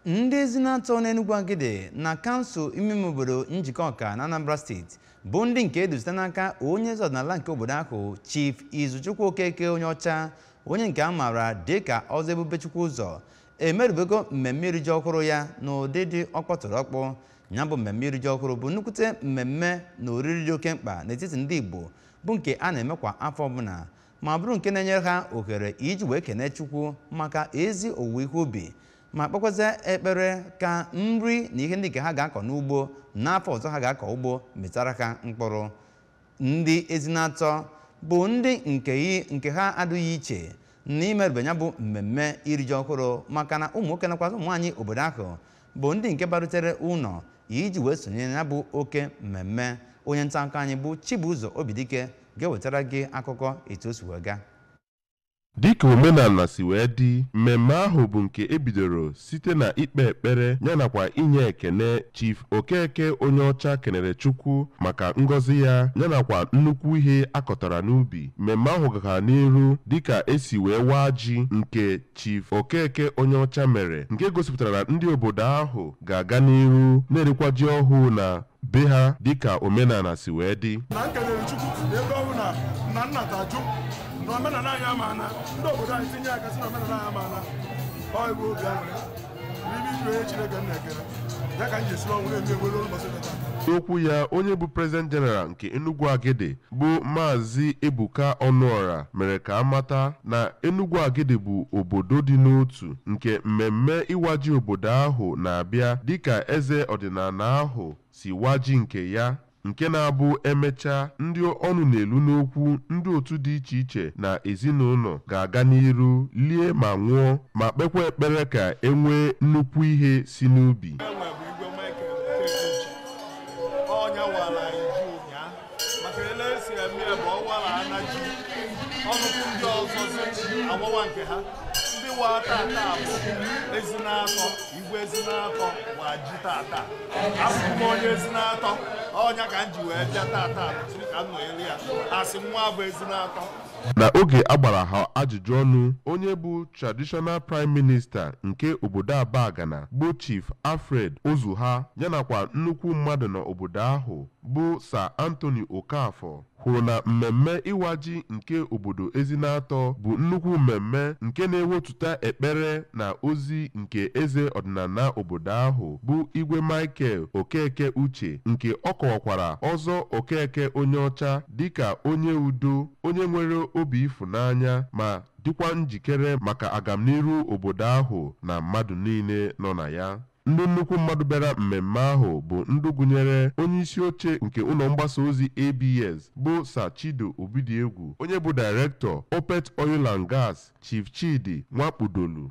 Ndị Ezinatọ n'Enugwu Agidi na kansụl ime obodo Njikọka na Anambra Steeti bụ ndị nke edu site n'aka onye eze ọdịnala nke obodo ahụ, Chief Izuchukwu Okeke onye ọcha, onye nke a maara dịka Ọzọ Ebubechukwu Ụzọ, emerubego mmemme iri ji ọhụrụ ya n'ụdị dị ọkpọtọrọkpụ. Ya bụ mmemme iri ji ọhụrụ bụ nnukwute mmemme na oriri dị oke mkpa n'etiti ndị Igbo, bụ nke a na-eme kwa afọ ọbụla, ma bụrụ nke na-enyere ha ohere iji wee kene Chukwu maka ezi owuwe ihe ubi, ma kpekwazie ekpere ka nri na ihe ndị nke ha ga-akọ n'ugbo n'afọ ọzọ ha ga-akọ ugbo mịtara ha mkpụrụ. Ndị Ezinatọ bụ ndị nke ha adịghị iche n'imerube ya bụ mmemme iri ji ọhụrụ, maka na ụmụ nwoke nakwa ụmụ nwaanyị obodo ahụ bụ ndị nke barutere ụlọ iji wee sonye ya bụ oke mmemme. Onye nta akụkọ anyị bụ Chibuzo Obidike ga-ewetara gị akụkọ etu o si wee gaa. Dịka omenala si wee dị, mmemme ahụ bụ nke ebidoro site na ikpe ekpere ya nakwa inye ekene. Chief Okeke onye ọcha kenere Chukwu maka ngọzi ya ya nakwa nnukwu ihe akọtara n'ubi. Mmemme ahụ gakwara n'iru dịka esi wee waa ji nke Chief Okeke onye ọcha mere, nke gosipụtara na ndị obodo ahụ ga-aga n'iru na-erikwa ji ọhụụ na be ha dịka omenala si wee dị. Na nkelere Chukwu ebe ọ bụ na nna tajụ na omenala anyị amaana, ndị obodo anyị tinye aka sị na omenala anyị amaana, ọ bụ obi aṅụrị n'ime iru onye Chineke nna ekele ya ka m ji esiri ọnwụ na-eme egwere ụbọchị taa. N'okwu ya, onye bụ President General nke Enugwu Agidi bụ Maazị Ebuka Ọnụọra mere ka amata na Enugwu Agidi bụ obodo dị n'otu, nke mmemme ịwa ji obodo ahụ na-abịa dịka eze ọdịnala ahụ si wa ji nke ya, nke na-abụ emechaa ndị ọnụ na-elu n'okwu, ndị otu dị iche iche na ezinụlọ ga-aga n'iru lie ma nwụọ ma kpekwa ekpere ka e nwee nnukwu ihe si n'ubi. Ọnya wara anyị ji ụnyaa maka ele esi eme bụ ọwara ana ji ọnụkwụ ndị ọzọ agbawa nke ha. Ndị wa tata bụ Ezinatọ, Igwe Ezinatọ wa ji tata. Abụ m onye Ezinatọ, ọnya ka m ji wee bịa tata ka m nọnyere ya asị nwa bụ Ezinatọ. Na oge a gbara ha ajụjụ ọnụ, onye bụ Traditional Prime Minister nke obodo Abagana bụ Chief Alfred Ozuha ya nakwa nnukwu mmadụ n'obodo ahụ bụ Sir Anthony Okafor kwuru na mmemme ịwa ji nke obodo Ezinatọ bụ nnukwu mmemme nke na-ewetụta ekpere na ozi nke eze ọdịnala obodo ahụ bụ Igwe Michael Okeke Uche, nke ọ kọwakwara Ọzọ Okeke onye ọcha dịka onye udo, onye nwere obi ịfụnanya ma dịkwa njikere maka agamniru obodo ahụ na mmadụ niile nọ na ya. Ndị nnukwu mmadụ bịara mmemme ahụ bụ ndị gụnyere onye isi oche nke ụlọ mgbasa ozi ABS bụ Sir Chido Obidiegwu, onye bụ Director Opet Oil and Gas Chief Chidi Nwakpudolu,